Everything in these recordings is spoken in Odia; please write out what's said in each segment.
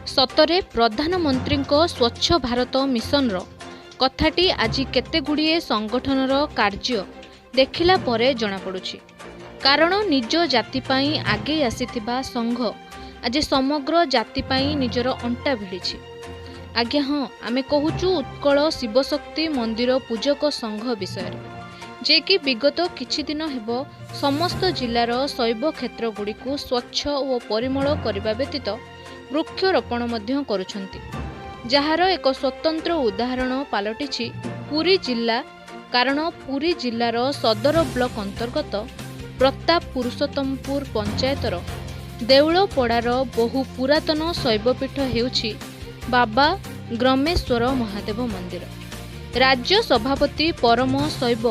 ସତରେ ପ୍ରଧାନମନ୍ତ୍ରୀଙ୍କ ସ୍ୱଚ୍ଛ ଭାରତ ମିଶନର କଥାଟି ଆଜି କେତେଗୁଡ଼ିଏ ସଂଗଠନର କାର୍ଯ୍ୟ ଦେଖିଲା ପରେ ଜଣାପଡ଼ୁଛି। କାରଣ ନିଜ ଜାତି ପାଇଁ ଆଗେଇ ଆସିଥିବା ସଂଘ ଆଜି ସମଗ୍ର ଜାତି ପାଇଁ ନିଜର ଅଣ୍ଟା ଭିଡ଼ିଛି। ଆଜ୍ଞା ହଁ, ଆମେ କହୁଛୁ ଉତ୍କଳ ଶିବଶକ୍ତି ମନ୍ଦିର ପୂଜକ ସଂଘ ବିଷୟରେ, ଯେ କି ବିଗତ କିଛି ଦିନ ହେବ ସମସ୍ତ ଜିଲ୍ଲାର ଶୈବ କ୍ଷେତ୍ରଗୁଡ଼ିକୁ ସ୍ୱଚ୍ଛ ଓ ପରିମଳ କରିବା ବ୍ୟତୀତ ବୃକ୍ଷରୋପଣ ମଧ୍ୟ କରୁଛନ୍ତି, ଯାହାର ଏକ ସ୍ୱତନ୍ତ୍ର ଉଦାହରଣ ପାଲଟିଛି ପୁରୀ ଜିଲ୍ଲା। କାରଣ ପୁରୀ ଜିଲ୍ଲାର ସଦର ବ୍ଲକ ଅନ୍ତର୍ଗତ ପ୍ରତାପ ପୁରୁଷୋତ୍ତମପୁର ପଞ୍ଚାୟତର ଦେଉଳପଡ଼ାର ବହୁ ପୁରାତନ ଶୈବପୀଠ ହେଉଛି ବାବା ଗ୍ରମେଶ୍ୱର ମହାଦେବ ମନ୍ଦିର। ରାଜ୍ୟ ସଭାପତି ପରମ ଶୈବ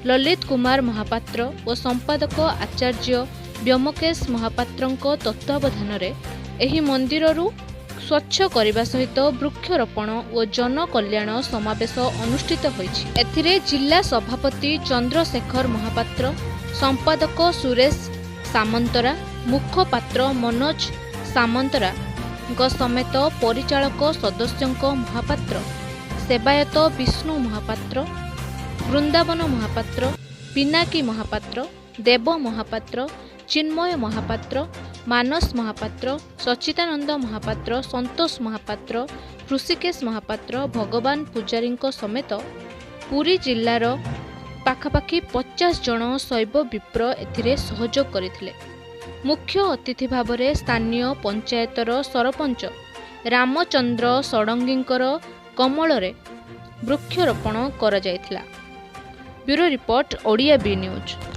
ଲଲିତ କୁମାର ମହାପାତ୍ର ଓ ସମ୍ପାଦକ ଆଚାର୍ଯ୍ୟ ବ୍ୟୋମକେଶ ମହାପାତ୍ରଙ୍କ ତତ୍ତ୍ୱାବଧାନରେ ଏହି ମନ୍ଦିରରୁ ସ୍ୱଚ୍ଛ କରିବା ସହିତ ବୃକ୍ଷରୋପଣ ଓ ଜନକଲ୍ୟାଣ ସମାବେଶ ଅନୁଷ୍ଠିତ ହୋଇଛି। ଏଥିରେ ଜିଲ୍ଲା ସଭାପତି ଚନ୍ଦ୍ରଶେଖର ମହାପାତ୍ର, ସମ୍ପାଦକ ସୁରେଶ ସାମନ୍ତରା, ମୁଖପାତ୍ର ମନୋଜ ସାମନ୍ତରାଙ୍କ ସମେତ ପରିଚାଳକ ସଦସ୍ୟଙ୍କ ମହାପାତ୍ର, ସେବାୟତ ବିଷ୍ଣୁ ମହାପାତ୍ର, ବୃନ୍ଦାବନ ମହାପାତ୍ର, ପିନାକୀ ମହାପାତ୍ର, ଦେବ ମହାପାତ୍ର, ଚିନ୍ମୟ ମହାପାତ୍ର, ମାନସ ମହାପାତ୍ର, ସଚ୍ଚିଦାନନ୍ଦ ମହାପାତ୍ର, ସନ୍ତୋଷ ମହାପାତ୍ର, ହୃଷିକେଶ ମହାପାତ୍ର, ଭଗବାନ ପୂଜାରୀଙ୍କ ସମେତ ପୁରୀ ଜିଲ୍ଲାର ପାଖାପାଖି 50 ଜଣ ଶୈବ ବିପ୍ର ଏଥିରେ ସହଯୋଗ କରିଥିଲେ। ମୁଖ୍ୟ ଅତିଥି ଭାବରେ ସ୍ଥାନୀୟ ପଞ୍ଚାୟତର ସରପଞ୍ଚ ରାମଚନ୍ଦ୍ର ଷଡ଼ଙ୍ଗୀଙ୍କର କମଳରେ ବୃକ୍ଷରୋପଣ କରାଯାଇଥିଲା। Bureau report, Odia B news.